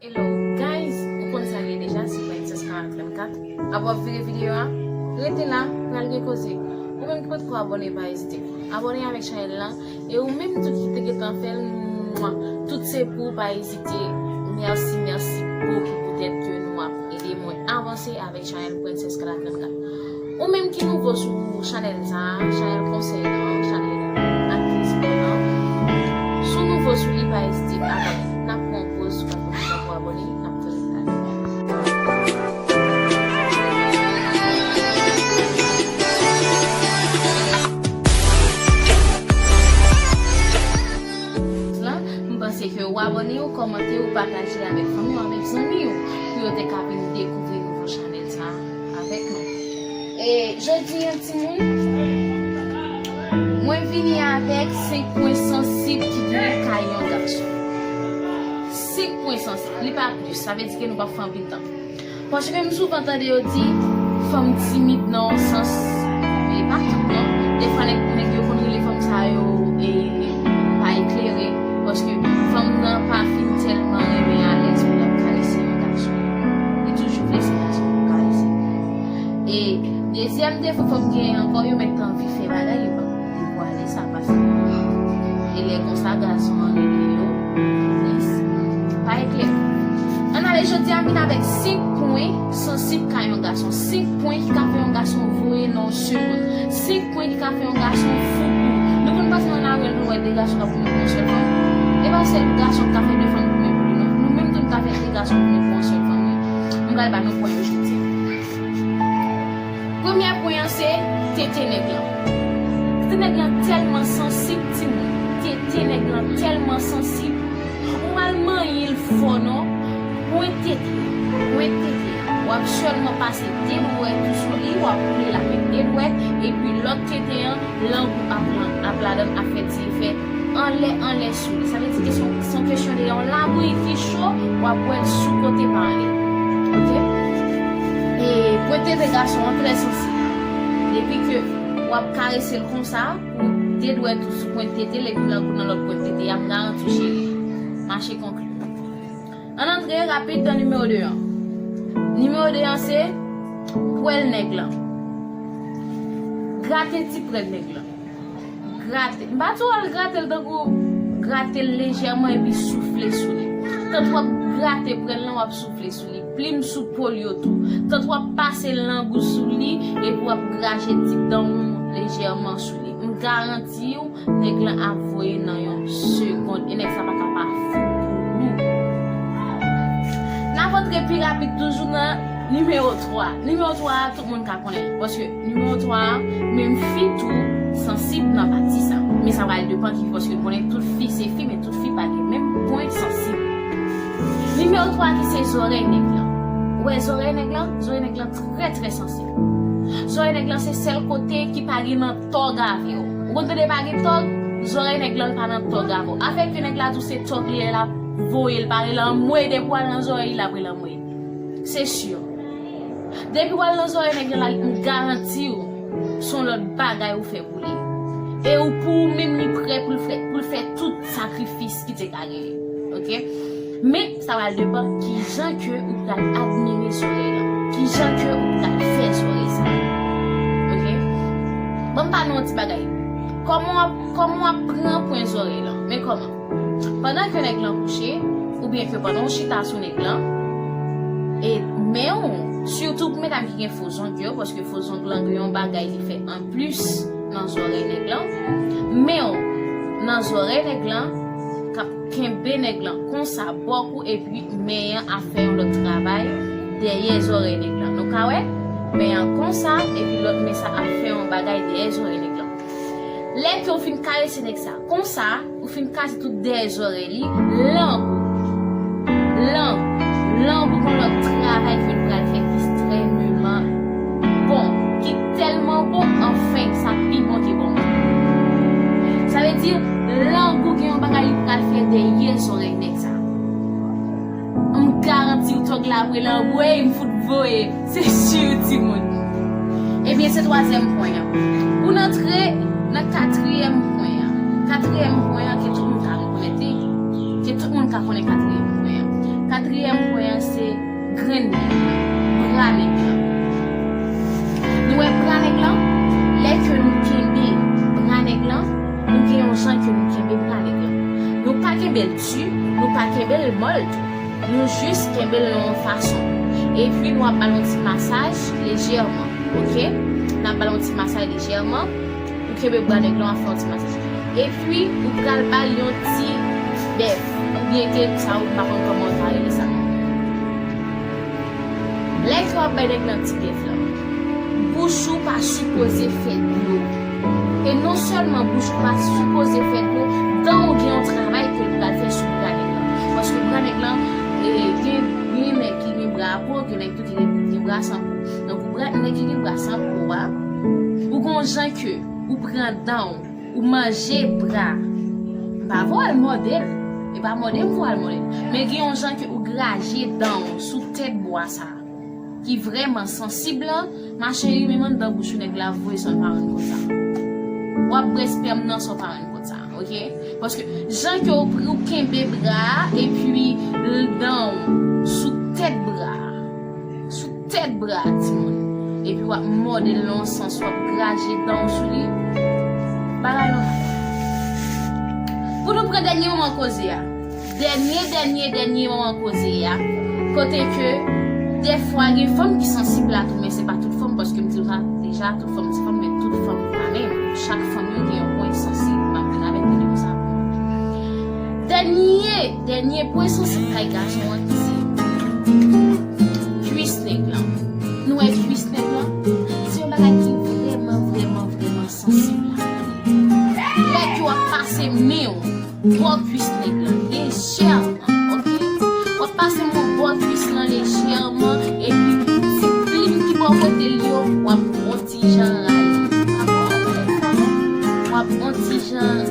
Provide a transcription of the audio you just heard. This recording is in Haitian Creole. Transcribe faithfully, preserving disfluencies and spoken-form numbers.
Hello guys, ou konn sa l ye deja, se Princess Kara trannkat. Apre w ap vire videyo a, rete la, pral gen koze. Ou menm ki potko abòne, pa ezite. Abòne avèk chanèl lan, e ou menm tou ki te gentan fè l, mwa, tout se pou ou, pa ezite. Mèsi, mèsi bokou poutèt ke nou ap ede mwen avanse avèk chanèl Princess Kara trannkat. Ou menm ki nouvo sou chanèl sa a, chanèl konsèy lan, chanèl aktris mwen an, si w nouvo sou li, pa ezite abòne. N ap pran yon poz, sou pa pou abòne, n ap fè l. Lan, m panse ke w abòne, w kòmante, w pataje avèk fanmi w, avèk zanmi w, pou yo te ka vin dekouvri nouvo chanèl sa a avèk nou. E jodi a, timoun, mwen vini avèk senk pwen sansib ki gen kay yon gason. Senk pwen sansib, li pa plis, sa vle di ke nou p ap fè anpil tan. Paske m souvan tande yo di, fanm timid nan yon sans, men pa tout non. Defwa nèg, nèg yo konn rele fanm sa yo, e, pa eklere, paske fanm nan pa fin tèlman renmen alèz pou l ap karese yon gason. Li toujou vle se gason pou karese. E dezyèm defo fanm genyen ankò, yo mèt anvi fè bagay, yo pa pou devwale sa, paske e lè konsa gason an rele yo, yes. Pa eklere. Ann ale jodi a, vin avèk senk pwen sansib kay yon gason. Senk pwen ki ka fè yon gason voye nan yon segonn. Senk pwen ki ka fè yon gason fou pou ou. Nou konn pase nan lari, nou wè de gason k ap goumen pou yon sèl fanm. E pa sèl gason k ka fè de fanm goumen pou li non. Nou menm tou nou ka fè de gason goumen pou yon sèl fanm, wi. M pral ba nou pwen yo jodi a. Premye pwen an se tete nèg lan. Tete nèg lan tèlman sansib, timoun. Tete nèg lan tèlman sansib. Ou pa al manyen l fò non. Pwen tete, pwen tete. W ap sèlman pase de dwèt ou sou li, w ap woule l avèk de dwèt, epi lòt tete an, lang ou ap, ap ladan l, ap fè ti efè anlè, anlè sou li. Sa vle di ke se yon, se yon kesyon de yon labouyi ki cho, w ap wè l sou kote pa anlè. Oke? E pwen tete gason an trè sansib. Depi ke w ap karese l konsa, pou de dwèt ou sou pwen tete l, epi lang ou nan lòt pwen tete a, m garanti w, cheri, mache konkli. Ann antre rapid nan nimewo de an. Nimewo de an se pwèl nèg lan. Grate ti pwèl nèg lan. Grate. M pa di w al grate l tankou grate l lejèman epi soufle sou li. Tankou w ap grate pwèl lan, w ap soufle sou li. Plim sou po l yo tou. Tankou w ap pase lang ou sou li epi w ap graje ti dan w lejèman sou li. M garanti w, nèg lan ap voye nan yon segonn. E nèg sa pa ka pa fou pou ou. N ap antre pi rapid toujou nan nimewo twa. Nimewo twa a, tout moun ka konnen l. Paske nimewo twa a, menm fi tou sansib nan pati sa. Men sa pral depann ki, paske nou konnen tout fi se fi, men tout fi pa gen menm pwen sansib. Nimewo twa ki se zòrèy nèg lan. Ou wè zòrèy nèg lan? Zòrèy nèg lan trè, trè sansib. Zòrèy nèg lan se sèl kote ki pa gen nan tòg avè w. Ou konn tande pa gen tòg? Zòrèy nèg lan pa nan tòg avè w. Afè ke nèg la di w se tòg li ye, l ap voye l pare l anmwe, depi w al nan zòrèy li, l ap rele anmwe. Se si. Depi w al nan zòrèy nèg lan la, m garanti w, se yon lòt bagay ou fè pou li. E ou pou ou menm li prè pou l fè, pou l fè tout sakrifis ki te ka genyen. Oke? Men, sa pral depann kijan ke ou pral admire zòrèy lan. Kijan ke ou pral fè zòrèy sa. Oke? Ban m pale yon ti bagay. Kòman w ap, kòman w ap pran pwen zòrèy lan? Men kòman? Pandan ke nèg lan kouche, oubyen ke pandan w chita sou nèg lan, e men w, sitou pou medam ki gen fo zong yo, paske fo zong lan gen yon bagay li fè anplis nan zòrèy nèg lan, men w nan zòrèy nèg lan, k ap kenbe nèg lan konsa bò kou, epi men an ap fè yon lòt travay dèyè zòrèy nèg lan. Nou ka wè, men an konsa, epi lòt men sa ap fè yon bagay dèyè zòrèy nèg lan. Lè ke w fin karese nèg sa konsa, ou fin kase tout dèyè zòrèy li, lang ou, lang, lang ou gon lòt travay ke l pral fè ki ekstrèmeman bon, ki tèlman bon, anfen, sa pi bon ke bon. Sa vle di, lang ou gen yon bagay li pral fè dèyè zòrèy nèg sa. M garanti w tòg la ap rele anmwey, m fout voye. Se si, timoun. Ebyen, se twazyèm pwen an. Pou n antre nan katriyèm pwen an. Katriyèm pwen an ke tout moun ka rekonèt li. Ke tout moun ka konnen katriyèm pwen an. Katriyèm pwen an se grenn nèg, bra nèg lan. Nou wè bra nèg lan, lè ke nou kenbe bra nèg lan, nou gen yon jan ke nou kenbe bra nèg lan. Nou pa kenbe l di, nou pa kenbe l mòl tou. Nou jis kenbe l nan yon fason. Epi nou ap ba l yon ti masaj lejèman, oke? N ap ba l yon ti masaj lejèman. Ou kenbe bra nèg lan, w ap fè yon ti masaj. Epi, ou pral ba l yon ti bèf. Oubyen ke sa, ou pa konn kòman ou ta rele sa. Lè ke w ap bay nèg lan ti bèf lan, bouch ou pa sipoze fè dlo. E non sèlman bouch ou pa sipoze fè dlo, dan w gen yon travay ke l pral fè sou bra nèg lan. Paske bra nèg lan, e, gen, gen nèg ki gen bra a po, gen nèg tou ki gen, gen bra san po. Donk, bra, nèg ki gen bra san po a, ou gon jan ke ou pran dan w, ou manje bra. M pa voye al mòde l. E pa mòde m voye al mòde l. Men gen yon jan ke ou graje dan w sou tèt bwa sa a, ki vrèman sansib lan, ma chérie, menm anndan bouch ou nèg la voye san w pa rann kont sa. W ap bwè spèm nan san w pa rann kont sa, oke? Paske jan ke ou, ou kenbe bra a, epi dan w sou tèt bra a, sou tèt bra a, timoun. Epi w ap mòde l nan yon sans, w ap graje dan w sou li. Bagay lan. Pou nou pran dènye moman koze a. Dènye, dènye, dènye moman koze a. Kote ke, dèfwa, gen fanm ki sansib la tou, men se pa tout fanm, paske m di w sa deja, tout fanm se fanm, men tout fanm pa menm. Chak fanm yo gen yon pwen sansib, m ap vin avèk videyo sa pou nou. Dènye, dènye pwen sansib kay gason an ki se kwis nèg lan. Nou wè kwis nèg lan? Se yon bagay ki vrèman, vrèman, vrèman sansib la. Lè ke w ap pase men w bò kwis nèg lan, lejèman, oke? W ap pase men w bò kwis lan lejèman, epi ti plim ki bò kote l yo, w ap on ti jan rayi. W ap on ti jan